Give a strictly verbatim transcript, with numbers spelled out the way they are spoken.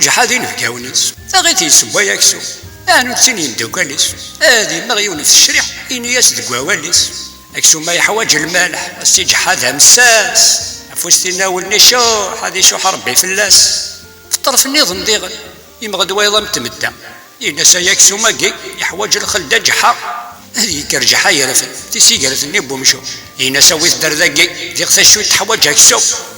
Ǧeḥḥa d inebgawen-is, taɣit yessewway aksum. Ɛnu d tin yemdukal-is, ad immeɣ yiwen n tecriḥt, ini-as deg wawal-is. Aksum-a yeḥwaǧ lmalḥ, a si Ǧeḥḥa d amessas. Afus tinna ul-nni cuḥ, ad icuḥ Rebbi fell-as. Teṭṭerf nniḍen diɣen, imɣed wayeḍ am tmedda. Yenna-as ay aksum-agi yeḥwaǧ lxelda Ǧeḥḥa. Ad yekker Ǧeḥḥa yerfed tisigert-nni n wemcum. Yenna-as a wi tedder dagi, diɣ tacuyt teḥwaǧ aksum.